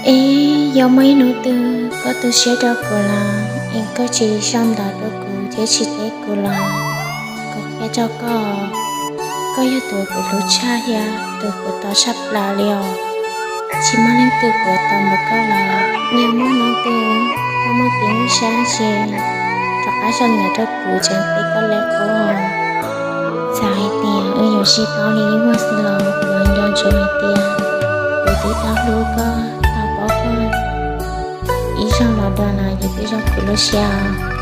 Es yog muaj ib hnub twg koj tu siab rau kuv los es koj tsis sau ntawv rau kuv thiab tsis teb kuv los kuv qhia rau koj, koj yog tus kuv hlub tshaj thiab tus kuv tos tshaj plaws li os. Tsis muaj leej twg puas tos npaum koj los. Yog muaj hnub twg koj muaj kev nyuaj siab ces rov qab sau ntawv rau kuv tseem teb koj li qub. Txawm hais tias wb yuav sib paub li ib vuag xwb los kuv nco ntsoov hais tias kuv twb tau hlub koj, tau paub koj ib zaug los dua no ces twb zoo kuv lub siab os.